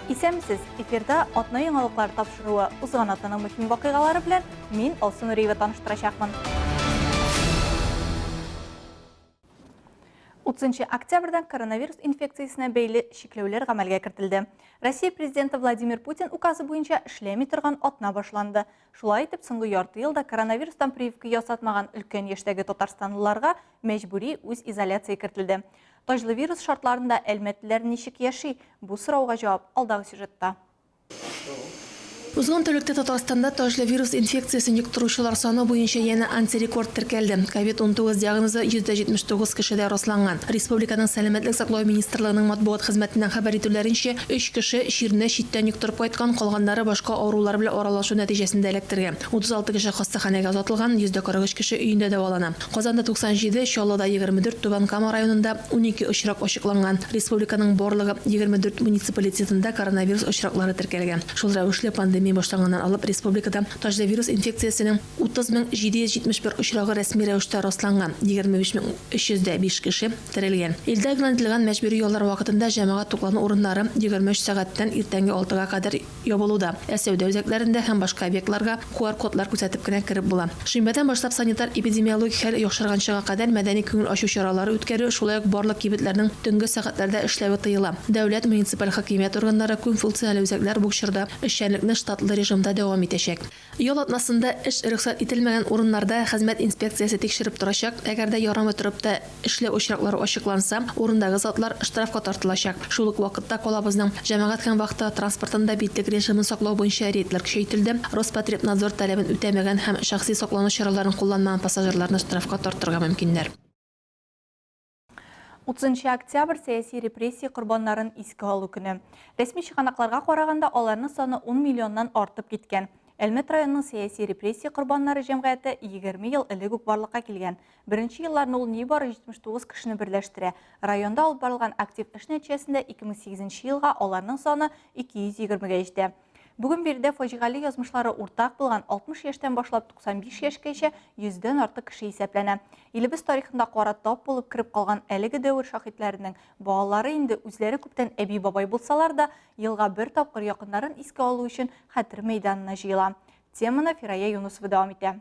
Исәнмесез! Эфирда атна яңалыклары тапшыруы. Узган атнаның мөһим вакыйгалары белән мин Алсу Нуриева таныштырачакмын. 30 октябрьдән коронавирус инфекциясенә бәйле чикләүләр гамәлгә кертелде. Россия президенты Владимир Путин указы буенча эшләми торган атна башланды. Шулай итеп, соңгы ярты елда коронавирустан прививка ясатмаган өлкән яшьтәге татарстанлыларга мәҗбүри үзизоляция кертелде. Таҗлы вирус шартларында әлмәтлеләр ничек яши? Бу сорауга җавап алдагы сюжетта. Узган тәүлектә Татарстанда таҗлы вирус инфекциясен йоктыручылар саны буенча янә антирекорд теркәлде. Ковид 19 диагнозы 179 кешедә расланган. Республиканың Сәламәтлек саклау министрлыгының матбугат хезмәтеннән хәбәр итүләренчә, өч кеше чирне читтән йоктырып кайткан, калганнары башка авырулар белән аралашу нәтиҗәсендә эләктергән. 36 кеше хастаханәгә озатылган, 143 кеше өендә дәвалана. Казанда 97, Чаллыда 24, Түбән Кама районында 12 очрак ачыкланган. Республиканың барлыгы 24 муниципалитетында коронавирус очраклары теркәлгән. Шул рәвешле, пандемия башланганнан алып республикада таҗлы вирус инфекциясенең 30 771 очрагы рәсми рәвештә расланган, 25 305 кеше терелгән. Илдә игълан ителгән мәҗбүри яллар вакытында җәмәгать туклану урыннары 23 сәгатьтән иртәнге алтыга кадәр ябылуда, ә сәүдә үзәкләрендә һәм башка объектларга QR-кодлар күрсәтеп кенә кереп була. Шимбәдән башлап санитар-эпидемиологик хәл яхшырганчыга кадәр мәдәни-күңел ачу чаралары үткәрү, шулай ук барлык кибетләрнең төнге сәгатьләрдә эшләве тыела. Дәүләт, муниципаль хакимият органнары, күпфункцияле үзәкләр бу чорда эшчәнлекне штатлы режимда дәвам итәчәк. Ял атнасында эш рөхсәт ителмәгән урыннарда хезмәт инспекциясе тикшереп торачак, әгәр дә ярамый торып та эшләү очраклары ачыкланса, урындагы затлар штрафка тартылачак. Шул ук вакытта калабызның җәмәгать һәм вахта транспортында битлек режимын саклау буенча рейдлар көчәйтелде. Роспотребнадзор таләбен үтәмәгән һәм шәхси саклану чараларын кулланмаган пассажирларны штрафка тартырга мөмкиннәр. 30 октябрь сәяси репрессия корбаннарын искә алу көне. Рәсми чыганакларга караганда, аларның саны 10 миллионнан артып киткән. Әлмәт районының сәяси репрессия корбаннары җәмгыяте 20 ел элек үк барлыкка килгән. Беренче елларны ул нибары 79 кешене берләштерә. Районда алып барылган актив эш нәтиҗәсендә 2008 елга аларның саны 220гә җитә. Бүген биредә фаҗигале язмышлары уртак булган 60 яшьтән башлап 95 яшькәчә йөздән артык кеше исәпләнә. Илебез тарихында кара тап булып кереп калган әлеге дәвер шаһитләренең балалары инде үзләре күптән әби-бабай булсалар да, елга бер тапкыр якыннарын искә алу өчен Хәтер мәйданына җыела. Теманы Фирая Юнысова дәвам итә.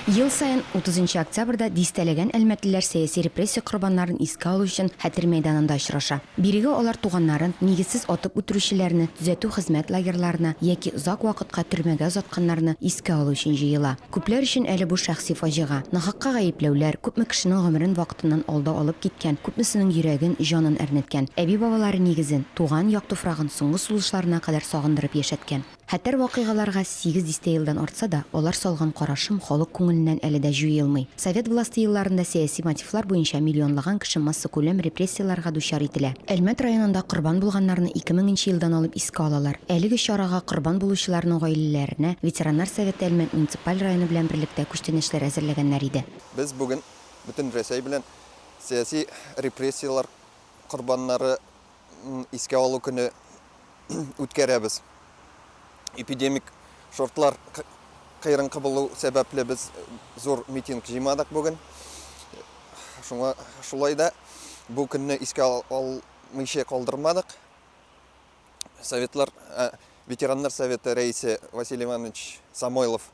Ел саен 30 нчы октябрьдә дистәләгән әлмәтлеләр сәяси репрессия корбаннарын искә алу өчен Хәтер мәйданында очраша. Бирегә алар туганнарын, нигезсез атып үтерүчеләрне, төзәтү-хезмәт лагерьларына яки озак вакытка төрмәгә озатканнарны искә алу өчен җыела. Күпләр өчен әле бу шәхси фаҗига. Нахакка гаепләүләр, күпме кешенең гомерен вакытыннан алда алып киткән, күпмесенең йөрәген, җанын әрнеткән. Әби-бабалары нигезен, туган як туфрагын соңгы сулышларына кадәр сагындырып яшәткән. Хәтәр вакыйгаларга сигез дистә елдан артса да, алар салган кара шом халык күңеленнән әле дә җуелмый. Совет власте елларында сәяси мотивлар буенча миллионлаган кеше массакүләм репрессияләргә дучар ителә. Әлмәт районында корбан булганнарны 2000 нче елдан алып искә алалар. Әлеге чарага корбан булучыларның гаиләләренә Ветераннар советы Әлмәт муниципаль районы белән берлектә күчтәнәчләр әзерләгәннәр иде. Без бүген бөтен Рәсәй белән сәяси репрессияләр корбаннары искә алу көне үткәрәбез. Эпидемик шартлар кыерынкы булу сәбәпле без зур митинг җыймадык бүген. Шуңа шулай да бу көнне искә алмыйча калдырмадык. Советлар, ветераннар советы рәисе Василий Иванович Самойлов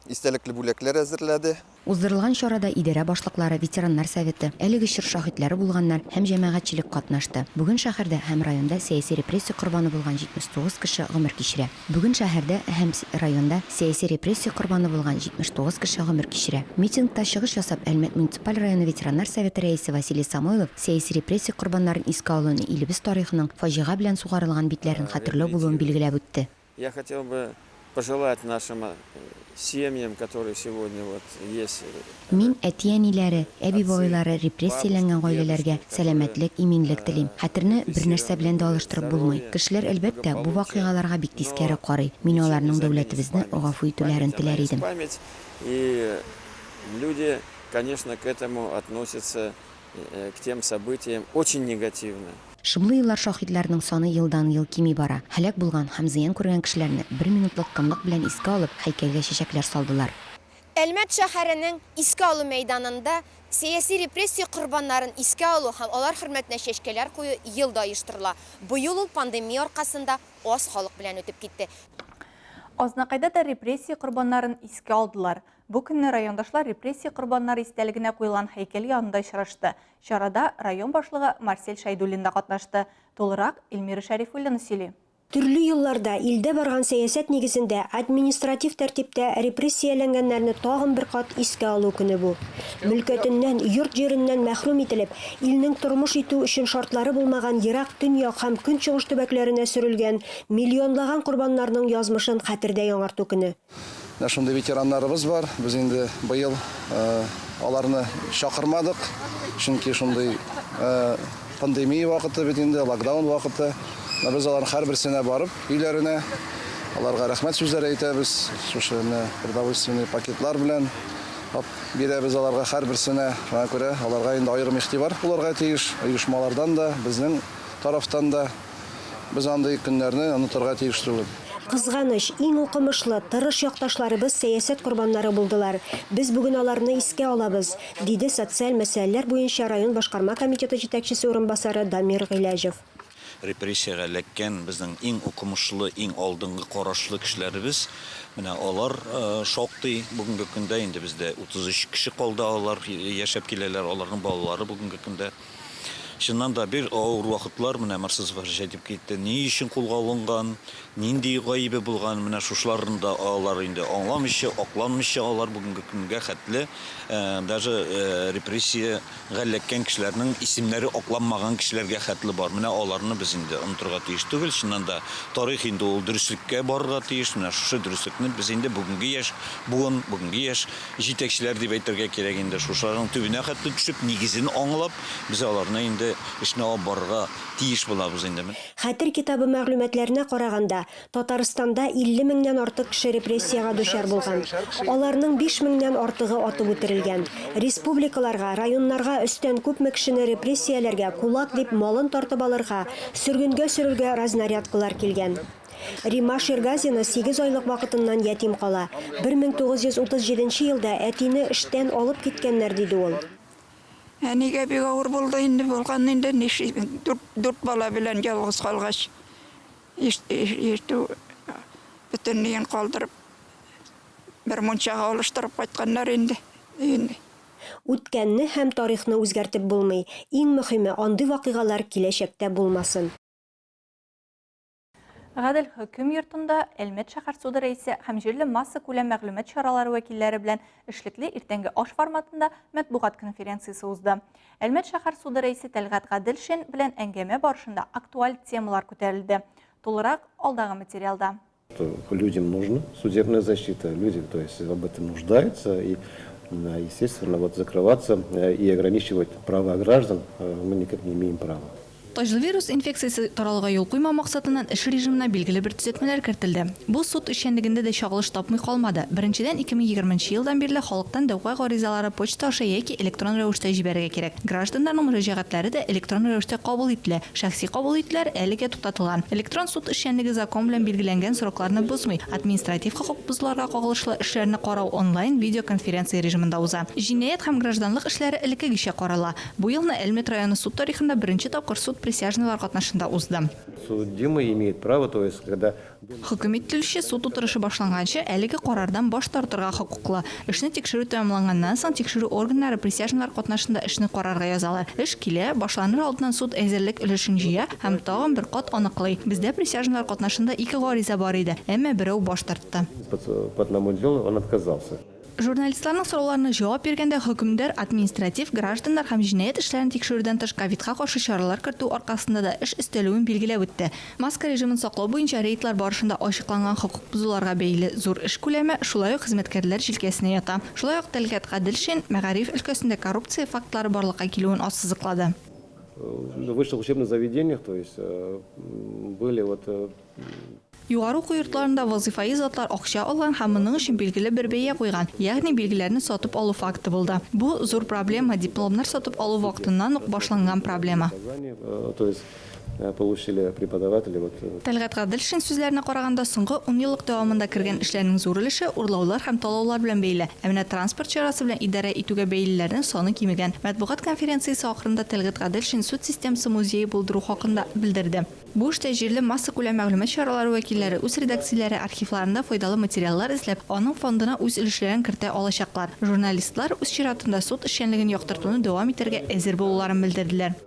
истәлекле бүләкләр әзерләде. Уздырылган чарада идарә башлыклары, ветераннар советы, әлеге чор шаһитләре булганнар һәм җәмәгатьчелек катнашты. Бүген шәһәрдә һәм районда сәяси репрессия корбаны булган 79 кеше гомер кичерә. Бүген шәһәрдә һәм районда сәяси репрессия корбаны булган 79 кеше гомер кичерә. Митингта чыгыш ясап, Әлмәт муниципаль районы ветераннар советы рәисе Василий Самойлов сәяси репрессия корбаннарын искә алуны илебез тарихының фаҗига белән сугарылган битләрен хәтерләү булуын билгеләп үтте. Я хотел бы пожелать нашим семьям, которые сегодня вот есть. Мин әти-әниләре, әби-бабайлары репрессияләнгән гаиләләргә сәламәтлек, иминлек телим. Хәтерне бернәрсә белән дә алыштырып булмый. Кешеләр, әлбәттә, бу вакыйгаларга бик тискәре карый. Мин аларның дәүләтебезне гафу итүләрен теләр идем. И люди, конечно, к этому относятся, к тем событиям очень негативно. Шомлы еллар шаһитларының саны елдан-ел кими бара. Һәлак булган һәм зыян күргән кешеләрне бер минутлык тынлык белән искә алып, һәйкәлгә чәчәкләр салдылар. Әлмәт шәһәренең Искә алу мәйданында Сәяси репрессия корбаннарын искә алу һәм алар хөрмәтенә чәчкәләр кую ел да оештырыла. Быел ул пандемия аркасында аз халык белән үтеп китте. Азнакайда да репрессия корбаннарын искә алдылар. Бу көнне райондашлар репрессия корбаннары истәлегенә куелган һәйкәл янында очрашты. Чарада район башлыгы Марсель Шәйдуллин да катнашты. Тулырак Эльмира Шәрифуллина сөйли. Төрле елларда илдә барган сәясәт нигезендә административ тәртиптә репрессияләнгәннәрне тагын бер кат искә алу көне бу. Мөлкәтеннән, йорт-җиреннән мәхрүм ителеп, илнең тормыш итү өчен шартлары булмаган ерак төньяк һәм көнчыгыш төбәкләренә сөрелгән миллионлаган корбаннарның язмышын хәтердә яңарту көне. Менә шундый ветераннарыбыз бар. Без инде быел аларны чакырмадык, чөнки шундый пандемия вакыты бит инде, локдаун вакыты. Менә без аларның һәрберсенә барып, өйләренә, аларга рәхмәт сүзләре әйтәбез. Шушы менә продовольственный пакетлар белән бирәбез аларга һәрберсенә. Шуңа күрә аларга инде аерым игътибар булырга тиеш, оешмалардан да, безнең тарафтан да. Без андый көннәрне онытырга тиеш түгел. Кызганыч, иң укымышлы, тырыш якташларыбыз сәясәт корбаннары булдылар. Без бүген аларны искә алабыз, диде социаль мәсьәләләр буенча район башкарма комитеты җитәкчесе урынбасары Дамир Гыйләҗев. Репрессиягә эләккән безнең иң укымышлы, иң алдынгы карашлы кешеләребез, менә алар шактый бүгенге көндә, инде бездә 33 кеше калды алар яшәп киләләр, аларның балалары бүгенге көндә. Чыннан да, бер авыр вакытлар, менә Марсель Зөфәрович әйтеп китте, ни өчен кулга алынган, нинди гаебе булган, менә шушыларын да алар инде аңламыйча, акланмыйча алар бүгенге көнгә хәтле даже репрессиягә эләккән кешеләрнең исемнәре акланмаган кешеләргә хәтле бар. Менә аларны без инде онытырга тиеш түгел. Чыннан да, тарих инде ул дөреслеккә барырга тиеш. Менә шушы дөреслекне без инде бүгенге яшь буын, бүгенге яшь Җитәкчеләр дип әйтергә кирәк инде, шушыларның төбенә хәтле төшеп, нигезен аңлап, без аларны инде эшне алып барырга тиеш булабыз инде. Хәтер китабы мәгълүматларына караганда, Татарстанда 50 меңнән артык кеше репрессиягә дучар булган. Аларның 5 меңнән артыгы атып үтерелгән. Республикаларга, районнарга өстән күпме кешене репрессияләргә, кулак дип малын тартып алырга, сөргенгә сөрергә разнарядкалар килгән. Римма Ширгазина сигез айлык вакытыннан ятим кала. 1937 нче елда әтине эштән алып киткәннәр, диде ул. Әнигә бик авыр булды инде, булган инде, нишлисең, дүрт, дүрт бала белән ялгыз калгач, ишетү, бөтен өен калдырып, бер мунчага алыштырып кайтканнар инде өен. Үткәнне һәм тарихны үзгәртеп булмый. Иң мөхиме, андый вакыйгалар киләчәктә булмасын. Гадел хөкем йортында Әлмәт шәһәр суды рәисе һәм җирле массакүләм мәгълүмат чаралары вәкилләре белән эшлекле иртәнге аш форматында матбугат конференциясе узды. Әлмәт шәһәр суды рәисе Тәлгать Гаделшин белән әңгәмә барышында актуаль темалар күтәрелде. Тулырак алдагы материалда. Людям нужна судебная защита, люди, то есть, об этом нуждаются, и, естественно, вот закрываться и ограничивать права граждан мы никак не имеем права. Таҗлы вирус инфекциясе таралуга юл куймау максатыннан эш режимына билгеле бер төзәтмәләр кертелде. Бу суд эшчәнлегендә дә чагылыш тапмый калмады. Беренчедән, 2020 нче елдан бирле халыктан дәгъва гаризалары почта аша яки электрон рәвештә җибәрергә кирәк. Гражданнарның мөрәҗәгатьләре дә электрон рәвештә кабул ителә. Шәхси кабул итүләр әлегә туктатылган. Электрон суд эшчәнлеге закон белән билгеләнгән срокларны бозмый. Административ хокук бозуларга кагылышлы эшләрне карау онлайн видеоконференция режимында уза. Җинаять һәм гражданлык эшләре элеккегечә карала. Бу елны Әлмәт районы суд тарихында беренче тапкыр суд присяжныйлар катнашында узды. Судимый имеет право, то есть когда Хөкем ителүче суд утырышы башланганчы әлеге карардан баш тартырга хокуклы. Эшне тикшерү тәмамланганнан соң тикшерү органнары присяжныйлар катнашында эшне карарга язалар. Эш килә, башланыр алдыннан суд әзерлек өлешен җыя һәм тагын бер кат аныклый. Бездә присяжныйлар катнашында ике гариза бар иде, әмма берәү баш тартты. По одному делу он отказался. Журналистларның сорауларына җавап биргәндә, хөкемдар административ, гражданнар һәм җинаять эшләрен тикшерүдән тыш ковидка каршы чаралар кертү аркасында да эш өстәлүен билгеләп үтте. Маска режимын саклау буенча рейдлар барышында ачыкланган хокук бозуларга бәйле зур эш күләме шулай ук хезмәткәрләр җилкәсенә ята. Шулай ук Тәлгать Гаделшин мәгариф өлкәсендә коррупция фактлары барлыкка килүен ассызыклады. В высших учебных заведениях, то есть были вот. Югары уку йортларында вазыйфаи затлар акча алган һәм моның өчен билгеле бер бәя куйган, ягъни билгеләрне сатып алу факты булды. Бу, зур проблема, дипломнар сатып алу вакытыннан ук башланган проблема. То есть. получили преподаватели. Вот. Тәлгать Гаделшин сүзләренә караганда, соңгы унъеллык дәвамында кергән эшләрнең зур өлеше урлаулар һәм талаулар белән бәйле. Ә менә транспорт чарасы белән идарә итүгә бәйлеләрнең саны кимегән. Матбугат конференциясе ахырында Тәлгать Гаделшин суд системасы музее булдыру хакында белдерде. Бу эштә җирле массакүләм мәгълүмат чаралары вәкилләре үз редакцияләре архивларында файдалы материаллар эзләп, аның фондына үз өлешләрен кертә алачаклар. Журналистлар, үз чиратында, суд эшчәнлеген яктыртуны дәвам итәргә әзер булуларын белдерделәр.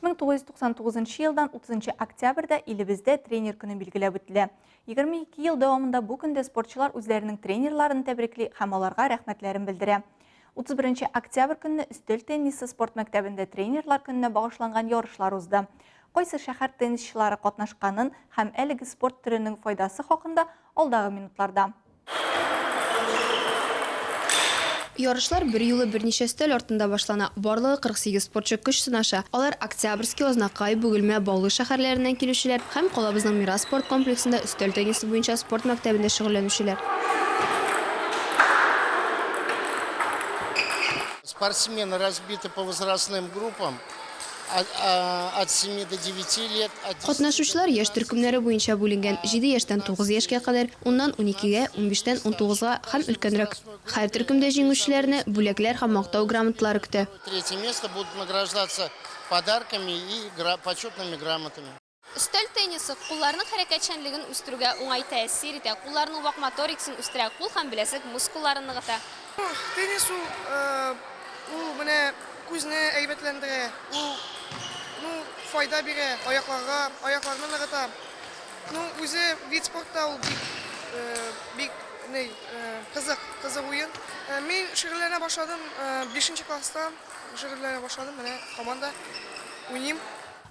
1999 нчы елдан 30 нчы октябрьдә илебездә Тренер көне билгеләп үтелә. 22 ел дәвамында бу көндә спортчылар үзләренең тренерларын тәбрикли һәм аларга рәхмәтләрен белдерә. 31 нче октябрь көнне өстәл теннисы спорт мәктәбендә тренерлар көненә багышланган ярышлар узды. Кайсы шәһәр теннисчылары катнашканын һәм әлеге спорт төренең файдасы хакында алдагы минутларда. Ярышлар берьюлы берничә өстәл артында башлана. Барлыгы 48 спортчы көч сынаша. Алар, Октябрьский, Азнакай, Бөгелмә, Баулы шәһәрләреннән килүчеләр һәм калабызның Мирас спорт комплексында өстәл теннисы буенча спорт мәктәбендә шөгыльләнүчеләр. Спортсмены разбиты по возрастным группам, от семи до девяти лет, от десяти Катнашучылар яшь төркемнәре буенча бүленгән, җиде яшьтән тугыз яшькә кадәр, уннан уникегә, унбиштән унтугызга һәм өлкәнрәк. Һәр төркемдә җиңүчеләрне бүләкләр һәм мактау грамоталары көтә. Третье место будут награждаться подарками и почетными грамотами. Өстәл теннисы кулларның хәрәкәтчәнлеген үстерүгә уңай тәэсир итә, кулларның вак моторикасын үстерә, кул һәм беләзек мускулларын ныгыта. Теннис ул, ул менә күзне әйбәтләндерә, ул, ну, файда бирә аякларга, аякларны ныгыта. Ну, үзе вид спорта ул бик, бик, ни, кызык, кызык уен. Мин шөгыльләнә башладым бишенче класста, шөгыльләнә башладым, менә һаман да уйныйм.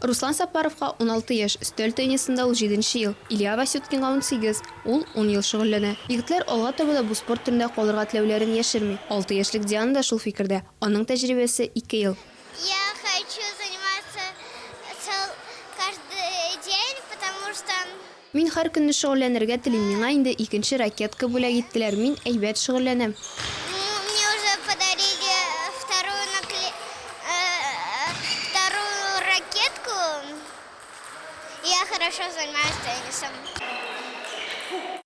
Руслан Сапаровка 16 яшь, өстәл теннисында ул җиденче ел, Илья Васюткинга 18, ул ун ел шөгыльләнә. Егетләр алга таба да бу спорт төрендә калырга теләүләрен яшерми. Алты яшьлек Диана да шул фикердә, аның тәҗрибәсе ике ел. Я хочу заниматься цел каждый день, потому что. Мин һәр көнне шөгыльләнергә телим, миңа инде икенче ракетка бүләк иттеләр, мин әйбәт шөгыльләнәм. Мне уже подарили вторую накле вторую ракетку, я хорошо занимаюсь теннисом.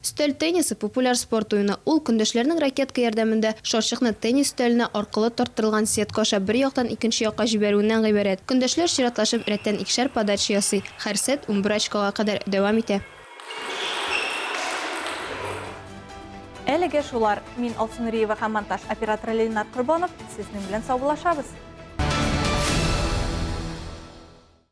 Өстәл теннисы, популяр спорт уены. Ул көндәшләрнең ракетка ярдәмендә шарчыкны теннис өстәленә аркылы тарттырылган сетка аша бер яктан икенче якка җибәрүеннән гыйбарәт. Көндәшләр чиратлашып рәттән икешәр подача ясый. Һәр сет 11 очкога кадәр дәвам итә. Әлегә шулар. Мин Алсу Нуриева һәм монтаж операторы Ленар Корбанов сезнең белән саубуллашабыз.